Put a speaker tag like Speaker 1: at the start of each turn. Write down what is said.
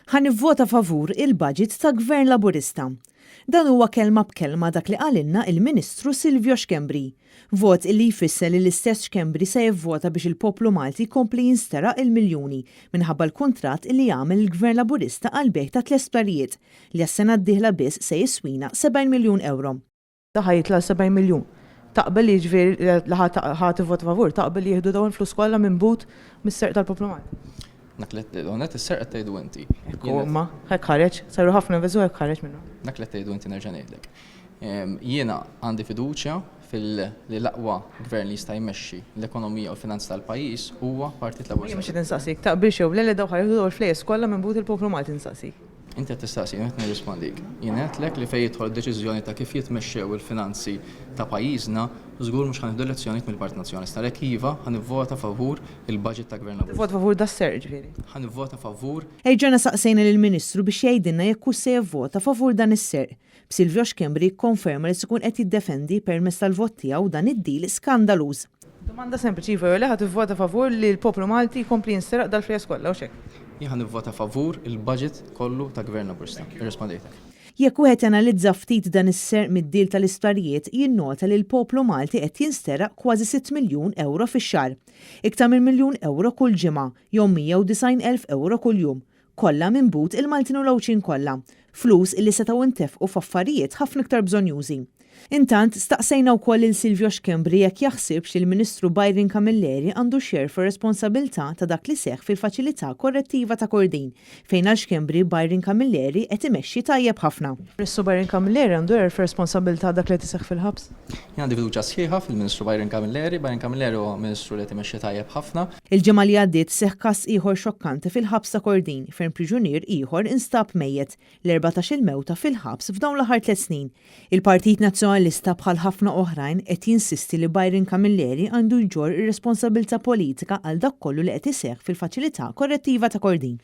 Speaker 1: Ħa nivvota favur il-budget ta' Gvern Laburista. Dan huwa kelma b'kelma dak li qalilna il-Ministru Silvio Schembri. Vot illi jfisser li l-istess Schembri se jivvota biex il-poplu Malti jkompli jinsteraq il-miljuni minħabba l-kuntratt illi għamel il-Gvern Laburista għall-bejgħ ta' tlett sptarijiet li għas-sena d-dieħla biss se jiswina 70 miljun ewro.
Speaker 2: Da ħa jitla' għal 70 miljun. Taqbel li jiġifieri li ħa tivvota favur, taqbel li jieħdu dawn il-flus kollha minn but mis-serq tal-poplu Malti?
Speaker 3: Dak li qed is-serq qed tgħidu inti.
Speaker 2: Hekk hu imma, hekk ħareġ, saru ħafna inveżu hekk ħareġ minnu.
Speaker 3: Dak li qed tgħidu inti nerġa' ngħidlek. Jiena għandi fiduċja fil li l-aqwa gvern li jista' jmexxi l-ekonomija u l-finanzi tal-pajjiż huwa Partit Laburista.
Speaker 2: Jien mhux qed insaqsik taqbilx jew le li dawk ħa jieħdu dawn il-flejjes kollha minn but il-poplu Malti nsaqsik.
Speaker 3: Inti qed tistaqsini u qed nirrispondik. Jien għedtlek li fejn jidħol deċiżjoni ta' kif jitmexxew il-finanzi ta' pajjiżna, żgur mhux ħa nieħdu lezzjonijiet mill-Partit Nazzjonalista. Għalhekk iva, ħa nivvota favur il-budget ta' Gvern Laburista.
Speaker 2: Tivvota favur das-serq ġifieri?
Speaker 3: Ħa nivvota favur.
Speaker 1: Erġajna saqsejna lill-Ministru biex jgħidilna jekk hux se jivvota favur dan is-serq, b'Silvio Schembri jikkonferma li se jkun qed jiddefendi permezz tal-vot tiegħu dan id-deal skandaluż.
Speaker 2: Domanda sempliċi, iva jew le, ħa tivvota favur li l-poplu Malti jkompli jinsteraq dal-flejjes kollha, hux hekk?
Speaker 3: Jien ħa nivvota favur il-budget kollu ta' Gvern Laburista. Irrispondejtek.
Speaker 1: Jekk wieħed janalizza ftit dan is-serq mid-deal tal-isptarijiet, jinnota li l-poplu Malti qed jinsteraq kważi sitt miljun ewro fix-xahar. Iktar minn miljun ewro kull ġimgħa, jew 190,000 ewro kuljum. Kollha minn but il-Maltin u l-Għawdxin kollha. Flus illi setgħu ntefqu f'affarijiet ħafna iktar bżonnjużi. Intant, staqsejna wkoll lil Silvio Schembri jekk jaħsibx li l-Ministru Byron Camilleri għandux jerfa' r-responsabilità ta' dak li seħħ fil-Faċilità Korrettiva ta' Kordin, fejn għal Schembri Byron Camilleri qed imexxi tajjeb ħafna.
Speaker 2: Ministru Byron Camilleri għandu jerfa' responsabilità dak li qed iseħħ fil-ħabs?
Speaker 3: Jien għandi fiduċja sħiħa fil-Ministru Byron Camilleri. Byron Camilleri huwa Ministru li qed imexxi tajjeb ħafna.
Speaker 1: Il-ġimgħa li għaddiet seħħ każ ieħor xokkanti fil-ħabs ta' Kordin fejn priġunier ieħor instab mejjet. L-erbatax-il mewta fil-ħabs f'dawn l-aħħar tlett snin. Il-Partit Nazzjonalista bħal ħafna oħrajn qed jinsisti li Byron Camilleri għandu jġorr ir-responsabilità politika għal dak kollu li qed iseħħ fil-Faċilità Korrettiva ta' Kordin.